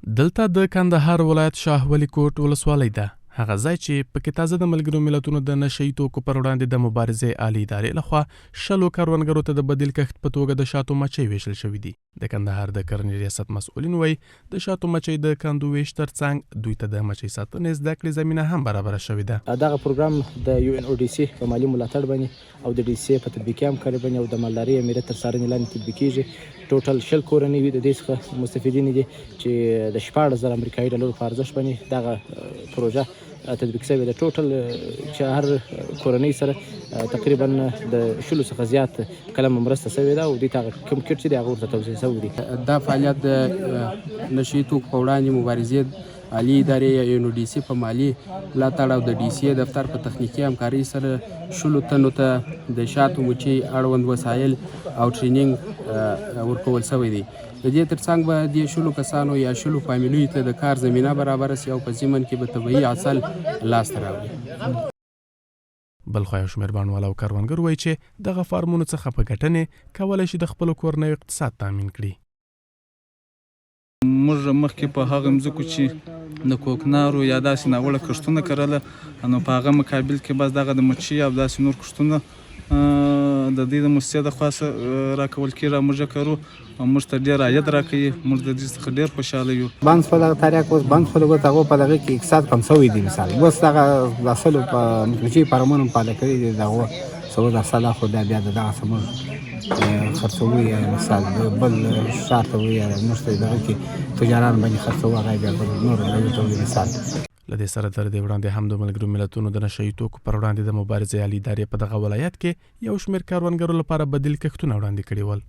دلته د کندهار ولایت شاه ولي کوټ ولسوالۍ ده، هغه ځای چې پکې تازه د ملګرو ملتونو د نشه يي توکو پر وړاندې د مبارزې عالي ادارې لخوا شلو کروندګرو ته د بدیل کښت په توګه د شاتو مچۍ وېشل شوې دي. د کندهار د کرنې ریاست مسؤلین وایي، د شاتو مچۍ د کندو وېش ترڅنګ دوی ته د مچۍ ساتنې زده کړې زمینه هم برابره شوې ده. دغه پروګرام د یو این او ډي سي په مالي ملاتړ باندې او د ډي سي په تطبیقي همکاري باندې او د مالدارۍ امیریت تر څارنې لاندې تطبیقیږي. ټوټل 20 کورنۍ د دې څخه مستفیدینې دي چې د 16,000 امریکایي ډالرو په ارزښت باندې دغه پروژه تطبیق شوې ده. ټوټل چې هر کورنۍ سره تقریبا د 20 څخه زیات قلم مرسته شوې ده او دوی ته هغه کوم کیټ چې دی هغه ورته توزیع شوی دی. دا فعالیت د نشه یي توکو په وړاندې مبارزې عالي ادارې یا یو ډي سي په مالي ملاتړ او د ډي سي دفتر په تخنیکي همکارۍ سره 20 تنو ته د شاتو مچۍ اړوند وسایل او ټریننګ ورکول شوی دی. د دې ترڅنګ به دې 20 کسانو یا 20 فامیلیو ته د کار زمینه برابره شي او په ضمن کې به طبیعي عسل لاسته راوړي. بلخوا یو شمېر بڼوال او کروندګر وایي چې دغه فارمونو څخه په ګټنې کولی شي د خپلو کورنیو اقتصاد تامین کړي. موږ مخکې په هغه مځکو چې د کوکنارو یا داسې ناوړه کښتونه کرله، نو په هغه مقابل کې بس دغه د مچۍ او داسې نور کښتونه د دوی د موسسې د خوا څخه راکول کېږي او موږ یې کرو او موږ ته ډېر عاید راکوي. موږ د دې څخه ډېر خوشحاله یو. بند شول دغه تریاک، اوس بند شول. اوس هغه په دغه کې اقتصاد کم شوی دی. مثال اوس دغه د اصلو په مچۍ فارمونه پاله کړي دي، دغه څه د اصله خو دا بیا دغه څه موږ خرڅوو یا مثال بل ښار ته وي یا موږ ته دغه کې تجاران باندې خرڅوو، هغه بیا بل نور ته وړي مثال. له دې سره تر دې وړاندې هم د ملګرو ملتونو د نشه یي توکو پر وړاندې د مبارزې عالي ادارې په دغه ولایت کې یو شمېر کروندګرو لپاره بدیل کښتونه وړاندې کړي ول.